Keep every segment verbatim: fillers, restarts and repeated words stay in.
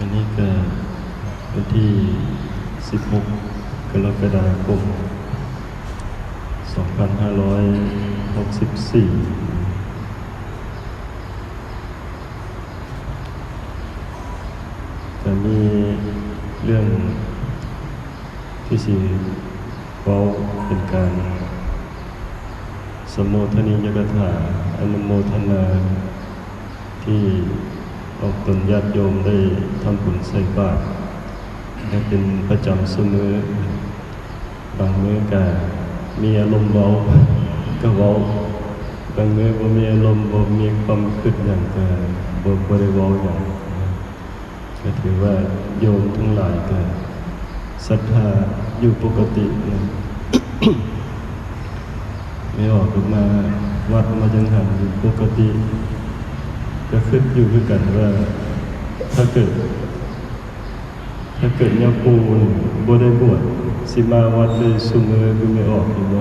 อันนี้ก็วันที่สิบหก กรกฎาคม สองพันห้าร้อยหกสิบสี่ ก็มีเรื่องที่สิเว้าเป็นการสมโภชนียกถา อนุโมทนา ที่ออกตนญาติโยมได้ทำบุญใส่บาตร และเป็นประจำซุมื้อ บางมื้อก็มีอารมณ์เว้า ก็เว้า บางมื้อบ่มีอารมณ์ บ่มีความคิดหยังก็บ่ บ่ได้เว้าหยัง ก็ถือว่าโยมทั้งหลายก็ศรัทธาอยู่ปกตินะ แม่ออกก็มาวัดมาจังหันอยู่ปกติ ก็คิดอยู่คือกันว่า ถ้าเกิด ถ้าเกิดย่าปู่นี่บ่ได้บวช สิมาวัดได้ซุมื้อคือแม่ออกอยู่บ่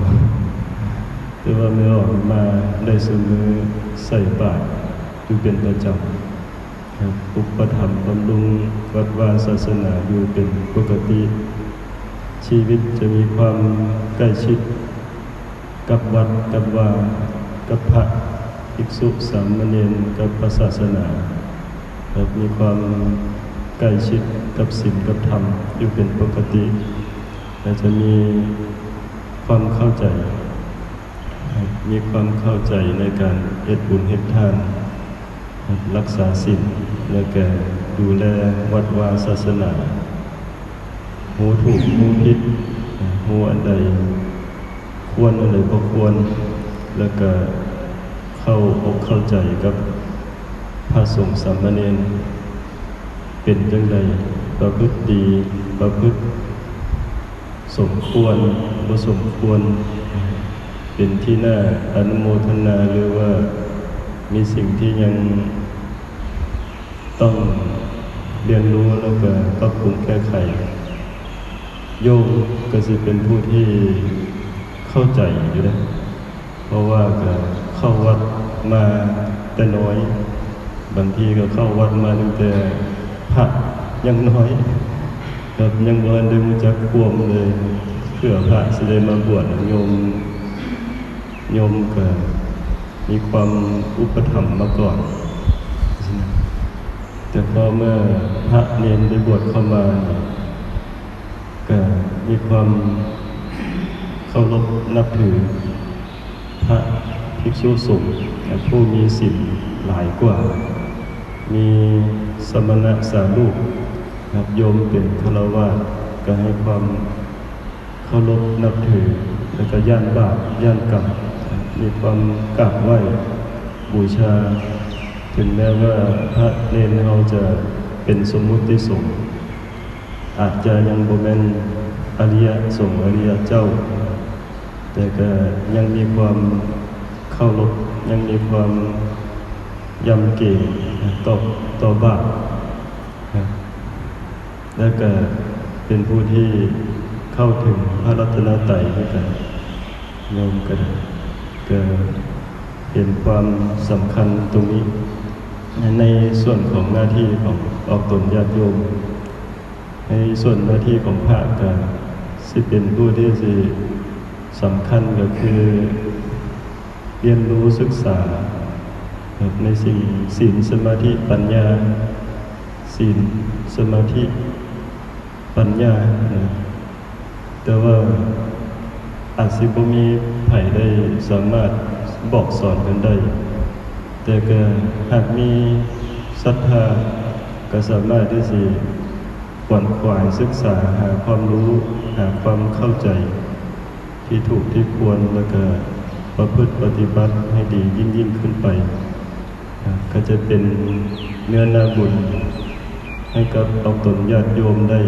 แต่ว่าแม่ออกมาได้ซุมื้อ ใส่บาตรอยู่เป็นประจำครับ อุปถัมภ์บำรุงวัดวาศาสนาอยู่เป็นปกติ ชีวิตจะมีความใกล้ชิดกับวัดกับวา กับพระภิกษุสามเณร กับพระศาสนาครับ มีความใกล้ชิดกับศีลกับธรรมอยู่เป็นปกติ และจะมีความเข้าใจ มีความเข้าใจในการเฮ็ดบุญเฮ็ดทาน รักษาศีล แล้วก็ดูแลวัดวาศาสนา ฮู้ถูกฮู้ผิด ฮู้อันใดควรอันใดบ่ควร แล้วก็เข้าอกเข้าใจกับพระสงฆ์สามเณร เป็นจั่งใด ประพฤติดี ประพฤติสมควร บ่สมควร เป็นที่น่าอนุโมทนา หรือว่ามีสิ่งที่ยังต้องเรียนรู้ แล้วก็ปรับปรุงแก้ไข โยมก็สิเป็นผู้ที่เข้าใจอยู่เด้ เพราะว่าก็เข้าวัดมาแต่น้อย บางทีก็เข้าวัดมาตั้งแต่พระยังน้อย ครับ ยังบ่ทันได้รู้จักความเลย เพื่อพระสิได้มาบวช โยม โยมก็มีความอุปถัมภ์มาก่อน แต่พอเมื่อพระเณรได้บวชเข้ามานี่ ก็มีความเคารพนับถือพระภิกษุสงฆ์ผู้มีศีลหลายกว่า มีสมณะสารูป ครับ โยมเป็นฆราวาส ก็ให้ความเคารพนับถือ แล้วก็ย้านบาปย้านกรรม มีความกราบไหว้บูชา ถึงแม้ว่าพระเณรเฮาจะเป็นสมมุติสงฆ์ อาจจะยังบ่แม่นอริยสงฆ์อริยเจ้า แต่ก็ยังมีความเคารพ ยังมีความยำเกรงต่อ ต่อบาปนะ แล้วก็เป็นผู้ที่เข้าถึงพระรัตนตรัยด้วยกัน โยมก็ได้ ก็เห็นความสำคัญตรงนี้ ในส่วนของหน้าที่ของออกตนญาติโยม ในส่วนหน้าที่ของพระก็สิเป็นผู้ที่สิสำคัญก็คือเรียนรู้ศึกษาครับ ในสิ่งศีลสมาธิปัญญา ศีลสมาธิปัญญานะ แต่ว่าอาจสิบ่มีไผได้สามารถบอกสอนกันได้ แต่ก็หากมีศรัทธาก็สามารถที่สิขวนขวายศึกษาหาความรู้ หาความเข้าใจที่ถูกที่ควร แล้วก็ประพฤติปฏิบัติให้ดียิ่งๆขึ้นไป อ่า ก็จะเป็นเนื้อนาบุญให้กับออกตนญาติโยมได้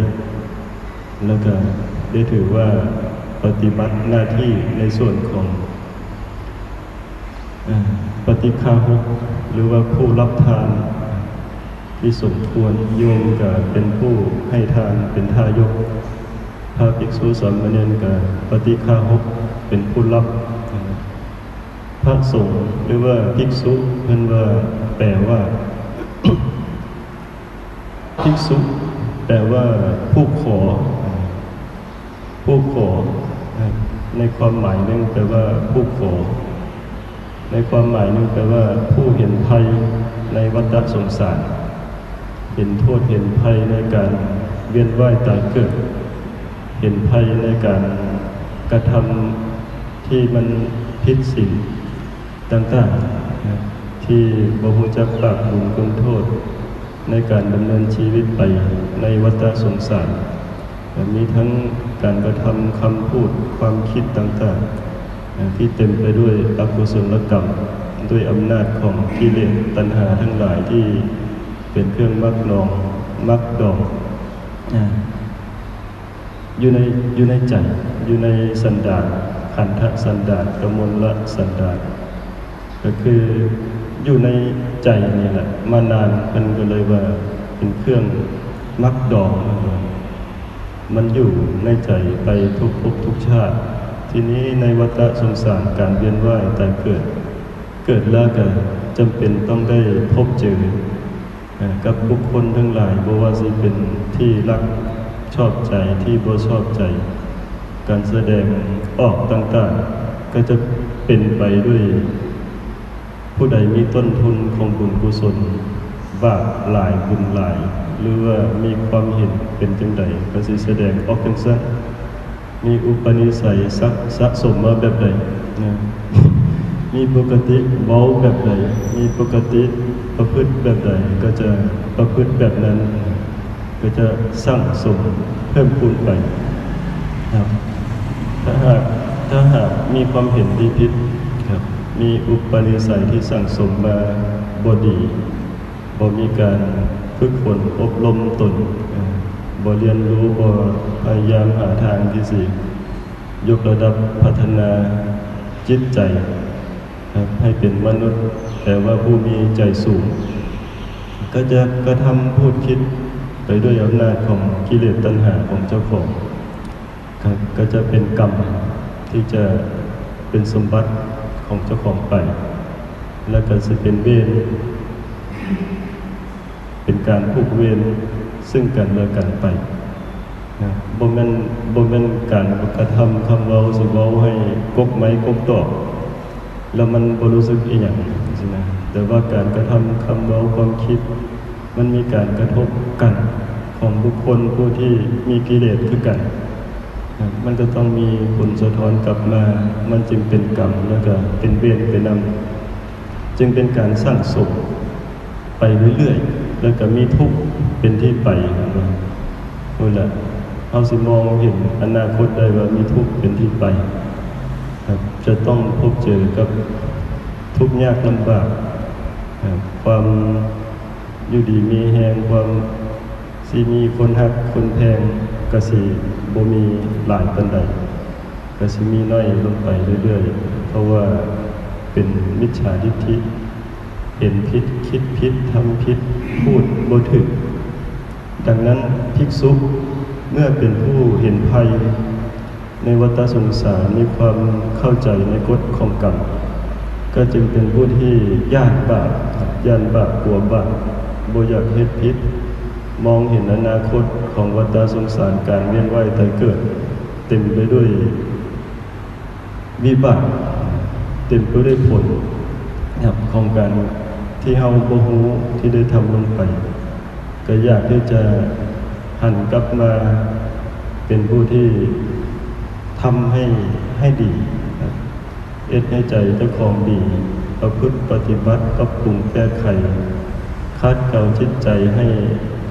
แล้วก็ได้ถือว่าปฏิบัติหน้าที่ในส่วนของ อ่า ปาติกขาหก หรือว่าผู้รับทานที่สมควร โยมก็เป็นผู้ให้ทาน เป็นทายก พระภิกษุสามเณรก็ปาติกขาหก เป็นผู้รับ พระสงฆ์หรือว่าภิกษุ เพิ่นว่า แปลว่า ภิกษุ แปลว่าผู้ขอ ผู้ขอ ในความหมายหนึ่งแปลว่าผู้ขอ ในความหมายหนึ่งแปลว่าผู้เห็นภัยในวัฏสงสาร เห็นโทษเห็นภัยในการเวียนว่ายตายเกิด เห็นภัยในการกระทำที่มันผิดศีลต่างๆนะที่บ่ฮู้จักบาปบุญคุณโทษในการดำเนินชีวิตไปในวัฏสงสาร มีทั้งการกระทำคำพูดความคิดต่างๆนะที่เต็มไปด้วยอกุศลกรรม ด้วยอำนาจของกิเลสตัณหาทั้งหลายที่เป็นเครื่องมักนองมักดอง อ่า อยู่ใน อยู่ในใจ อยู่ในสันดาน ขันธสันดาน กมลสันดาน ก็คืออยู่ในใจนี่แหละ มานาน มันก็เลยว่าเป็นเครื่องมักดอง มันอยู่ในใจไปทุกภพทุกชาติ ทีนี้ในวัฏสงสารการเวียนว่ายตายเกิด เกิดแล้วก็จำเป็นต้องได้พบเจอ อ่า กับบุคคลทั้งหลาย บ่ว่าสิเป็นที่รักชอบใจ ที่บ่ชอบใจ การแสดงออกต่างๆ ก็จะเป็นไปด้วย ผู้ใดมีต้นทุนของบุญกุศล บาปหลายบุญหลาย หรือว่ามีความเห็นเป็นจั่งใด ก็สิแสดงออกจั่งซั้น มีอุปนิสัยสะ สะสมมาแบบใดนะ มีปกติเว้าแบบใด มีปกติประพฤติแบบใด ก็จะประพฤติแบบนั้น ก็จะสั่งสมเพิ่มพูนไปครับ ถ้าหาก ถ้าหากมีความเห็นที่ผิดครับ มีอุปนิสัยที่สั่งสมมาบ่ดี บ่มีการฝึกฝนอบรมตน เอ่อ บ่เรียนรู้ บ่พยายามหาทางที่สิยกระดับพัฒนาจิตใจครับ ให้เป็นมนุษย์ แต่ว่าผู้มีใจสูง ก็จะกระทำพูดคิดไปด้วยอำนาจของกิเลสตัณหาของเจ้าของ ครับ ก็จะเป็นกรรมที่จะเป็นสมบัติของเจ้าของไป แล้วก็สิเป็นเวร เป็นการผูกเวรซึ่งกันและกันไปนะ บ่แม่น บ่แม่นการกระทำคำเว้าสิเว้าให้กกไม้กกตอก แล้วมันบ่รู้สึกอิหยังจั่งซี้นะ แต่ว่าการกระทำคำเว้าความคิด มันมีการกระทบกันของบุคคลผู้ที่มีกิเลสคือกันนะ มันก็ต้องมีผลสะท้อนกลับมา มันจึงเป็นกรรม แล้วก็เป็นเวรไปนำ จึงเป็นการสั่งสมไปเรื่อยๆ แล้วก็มีทุกข์เป็นที่ไป นั่นแหละ เฮาสิมองเห็นอนาคตได้ว่ามีทุกข์เป็นที่ไป ครับ จะต้องพบเจอกับทุกข์ยากลำบาก ครับ ความอยู่ดีมีแฮง ความสิมีคนฮักคนแพง ก็สิบ่มีหลายปานใด ก็สิมีน้อยลงไปเรื่อยๆ เพราะว่าเป็นมิจฉาทิฏฐิ เห็นผิด คิดผิด ทำผิด พูดบ่ถูก ดังนั้นภิกษุเมื่อเป็นผู้เห็นภัยในวัฏสงสาร มีความเข้าใจในกฎของกรรม ก็จึงเป็นผู้ที่ย้านบาป ย้านบาป กลัวบาป บ่อยากเฮ็ดผิด มองเห็นอนาคตของวัฏสงสาร การเวียนว่ายตายเกิด เต็มไปด้วยวิบาก เต็มไปด้วยผลนะครับ ของการที่เฮาบ่ฮู้ที่ได้ทำลงไป ก็อยากที่จะหันกลับมาเป็นผู้ที่ทำให้ ให้ดีครับ เฮ็ดให้ใจเจ้าของดี ประพฤติปฏิบัติ ปรับปรุงแก้ไข ขัดเกลาจิตใจให้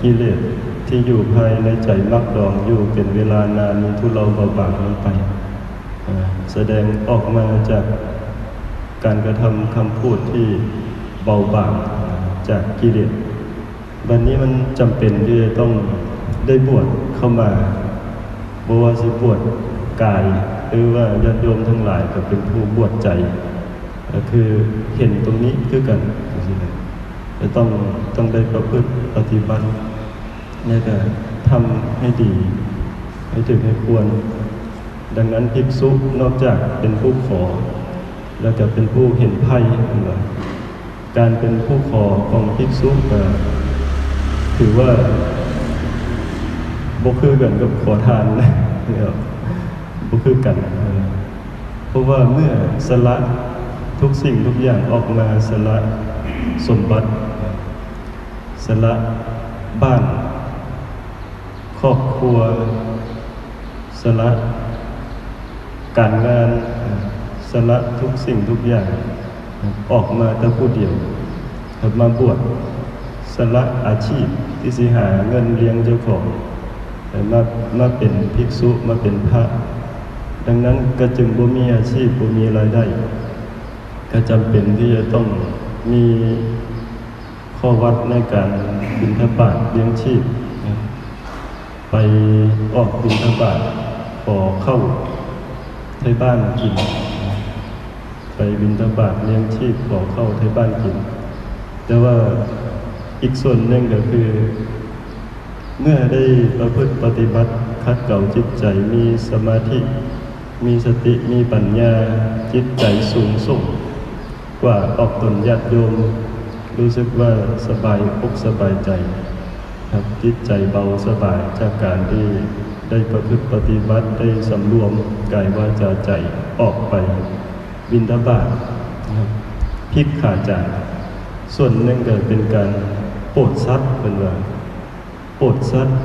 กิเลสที่อยู่ภายในใจมักดองอยู่เป็นเวลานานนี้ทุเลาเบาบางลงไป อ่า แสดงออกมาจากการกระทำคำพูดที่เบาบาง อ่า จากกิเลส บัดนี้มันจำเป็นที่จะต้องได้บวชเข้ามา บ่ว่าสิบวชกาย หรือว่าญาติโยมทั้งหลายก็เป็นผู้บวชใจ ก็คือเห็นตรงนี้คือกันจั่งซี้นะ จะต้อง ต้องได้ประพฤติปฏิบัติ แล้วก็ทำให้ดี ให้ถูกให้ควร ดังนั้นภิกษุนอกจากเป็นผู้ขอ แล้วก็เป็นผู้เห็นภัย เห็นบ่ การเป็นผู้ขอของภิกษุก็ ถือว่าบ่คือกันกับขอทานนะ บ่คือกัน เพราะว่าเมื่อสละทุกสิ่งทุกอย่างออกมา สละสมบัติ สละบ้าน ครอบครัว สละการงาน สละทุกสิ่งทุกอย่าง ออกมาแต่ผู้เดียว ครับ มาบวช สละอาชีพที่สิหาเงินเลี้ยงเจ้าของ แต่มา มาเป็นภิกษุ มาเป็นพระ ดังนั้นก็จึงบ่มีอาชีพ บ่มีรายได้ ก็จำเป็นที่จะต้องมีข้อวัดในการบิณฑบาตเลี้ยงชีพ ไปออกบิณฑบาตขอข้าวไทบ้านกิน ไปบิณฑบาตเลี้ยงชีพขอข้าวไทบ้านกิน แต่ว่าอีกส่วนหนึ่งก็คือ เมื่อได้ประพฤติปฏิบัติขัดเกลาจิตใจ มีสมาธิ มีสติ มีปัญญา จิตใจสูงส่งกว่าออกตนญาติโยม รู้สึกว่าสบายอกสบายใจ ครับ จิตใจเบาสบายจากการที่ได้ประพฤติปฏิบัติ ได้สำรวมกายวาจาใจ ออกไปบิณฑบาต ครับ ภิกขาจารย์ ส่วนหนึ่งก็เป็นการโปรดสัตว์ เพิ่นว่า โปรดสัตว์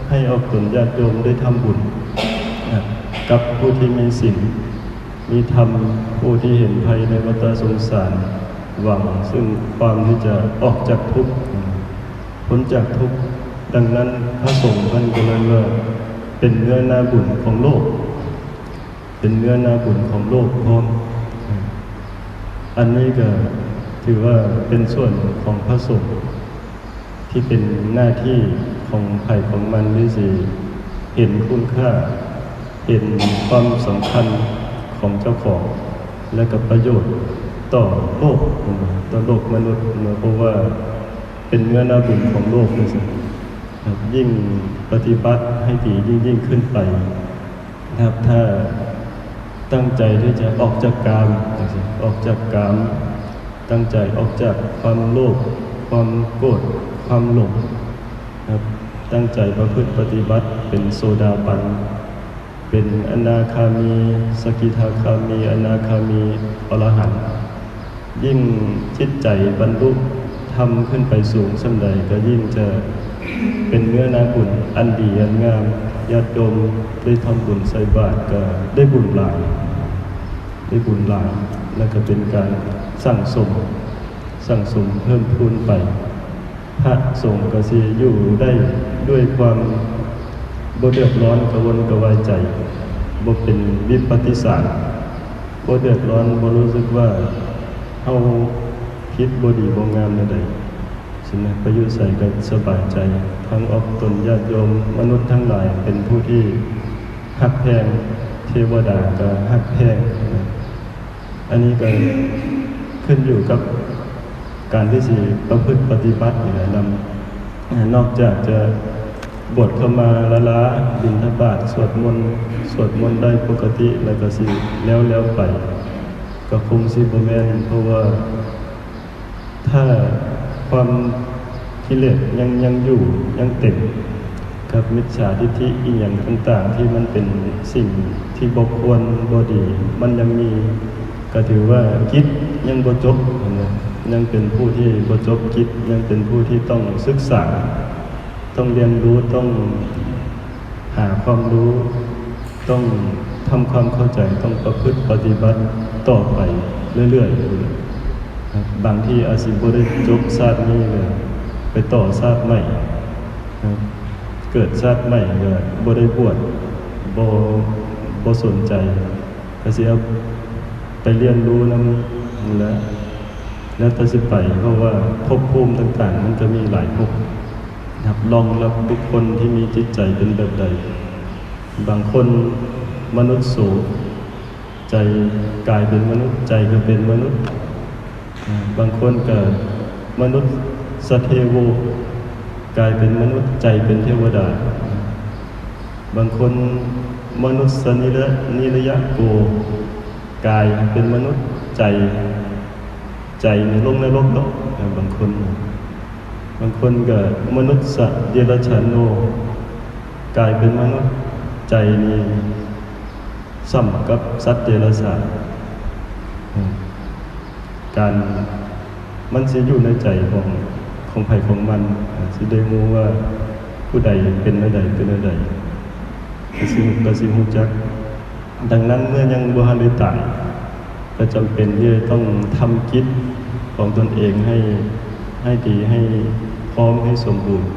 ให้ออกตนญาติโยมได้ทำบุญ ครับ กับผู้ที่มีศีล มีธรรม ผู้ที่เห็นภัยในวัฏสงสาร หวังซึ่งความที่จะออกจากทุกข์ พ้นจากทุกข์ ดังนั้นพระสงฆ์ท่านก็เลยว่าเป็นเนื้อนาบุญของโลก เป็นเนื้อนาบุญของโลกพร้อม อันนี้ก็ถือว่าเป็นส่วนของพระสงฆ์ที่เป็นหน้าที่ของไผของมัน ที่สิเห็นคุณค่า เห็นความสำคัญของเจ้าของ และกับประโยชน์ต่อโลก ต่อโลกมนุษย์ เพราะว่าเป็นเนื้อนาบุญของโลกเลยสิครับ ยิ่งปฏิบัติให้ดียิ่งๆขึ้นไป นะครับ ถ้าตั้งใจที่จะออกจากกาม ออกจากกาม ตั้งใจออกจากความโลภ ความโกรธ ความหลง นะครับ ตั้งใจประพฤติปฏิบัติเป็นโสดาบัน เป็นอนาคามี สกิทาคามี อนาคามี อรหันต์ ยิ่งจิตใจบรรลุธรรมขึ้นไปสูงส่ำใด ก็ยิ่งจะเป็นเนื้อนาบุญอันดีอันงาม ญาติโยมได้ทำบุญใส่บาตรก็ได้บุญหลาย ได้บุญหลาย แล้วก็เป็นการสั่งสม สั่งสมเพิ่มพูนไป พระสงฆ์ก็สิอยู่ได้ด้วยความบ่เดือดร้อนกระวนกระวายใจ บ่เป็นวิปฏิสาร บ่เดือดร้อน บ่รู้สึกว่าเฮาผิดบ่ดีบ่งามแนวใด สินะ ไปอยู่ไสก็สบายใจ ทั้งออกตนญาติโยม มนุษย์ทั้งหลายเป็นผู้ที่ฮักแพง เทวดาก็ฮักแพง อันนี้ก็ขึ้นอยู่กับการที่สิประพฤติปฏิบัตินี่แหละนำ นอกจากจะบวชเข้ามาละลาบิณฑบาต สวดมนต์ สวดมนต์ได้ปกติ แล้วก็สิแล้วๆไป ก็คงสิบ่แม่น เพราะว่าถ้าความกิเลสยัง ยังอยู่ ยังเต็ม กับมิจฉาทิฏฐิอิหยังต่างๆ ที่มันเป็นสิ่งที่บ่ควร บ่ดี มันยังมี ก็ถือว่ากิจยังบ่จบ นะ ยังเป็นผู้ที่บ่จบกิจ ยังเป็นผู้ที่ต้องศึกษา ต้องเรียนรู้ ต้องหาความรู้ ต้องทำความเข้าใจ ต้องประพฤติปฏิบัติต่อไปเรื่อยๆ ครับ บางทีอาจสิบ่ได้จบชาตินี้เลย ไปต่อชาติใหม่ ครับ เกิดชาติใหม่ก็บ่ได้บวช บ่ บ่สนใจ ก็สิเอาไปเรียนรู้นำนั่นแหละ แล้วแต่สิไป เพราะว่าภพภูมิต่างๆ มันก็มีหลายภพ ครับ รองรับบุคคลที่มีจิตใจเป็นแบบใด บางคนมนุษย์โส ใจกลายเป็นมนุษย์ ใจก็เป็นมนุษย์ บางคนก็มนุษย์สเทโว กลายเป็นมนุษย์ ใจเป็นเทวดา บางคนมนุษย์สนิระ นิรยะโก กายเป็นมนุษย์ ใจ ใจนี่ลงนรกเนาะ บางคน บางคนก็มนุษย์เดรัจฉานโน กลายเป็นมนุษย์ ใจนี่ซ้ำกับสัตว์เดรัจฉาน การมันสิอยู่ในใจของของไผของมัน สิได้รู้ว่าผู้ใดเป็นแนวใดเป็นแนวใด ก็สิก็สิรู้จัก ดังนั้นเมื่อยังบ่ทันได้ตาย ก็จำเป็นที่จะต้องทำกิจของตนเองให้ให้ดีให้พร้อมให้สมบูรณ์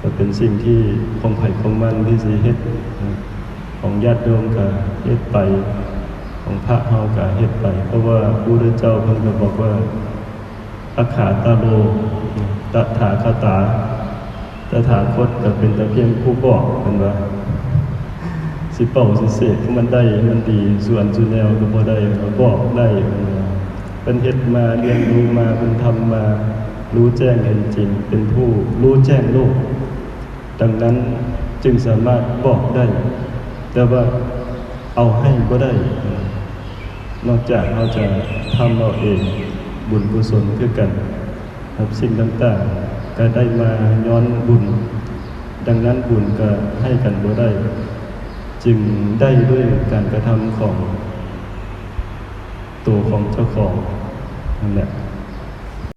ก็เป็นสิ่งที่ของไผของมันที่สิเฮ็ด ของญาติโยมก็เฮ็ดไป ของพระเฮาก็เฮ็ดไป เพราะว่าพระพุทธเจ้าเพิ่นก็บอกว่า อักขาตาโล ตถาคตา ตถาคตก็เป็นแต่เพียงผู้บอกเพิ่นว่า สิเป่าสิเสกให้มันได้ให้มันดี ส่วนสุแนวก็บ่ได้ ก็บอกได้เพิ่นว่า เพิ่นเฮ็ดมาเรียนรู้มา เพิ่นทำมา รู้แจ้งเห็นจริง เป็นผู้รู้แจ้งโลก ดังนั้นจึงสามารถบอกได้ แต่ว่าเอาให้บ่ได้ นอกจากเราจะทำเอาเอง บุญกุศลคือกัน ครับ สิ่งต่างๆ ก็ได้มาย้อนบุญ ดังนั้นบุญก็ให้กันบ่ได้ จึงได้ด้วยการกระทำของตัวของเจ้าของนั่นแหละ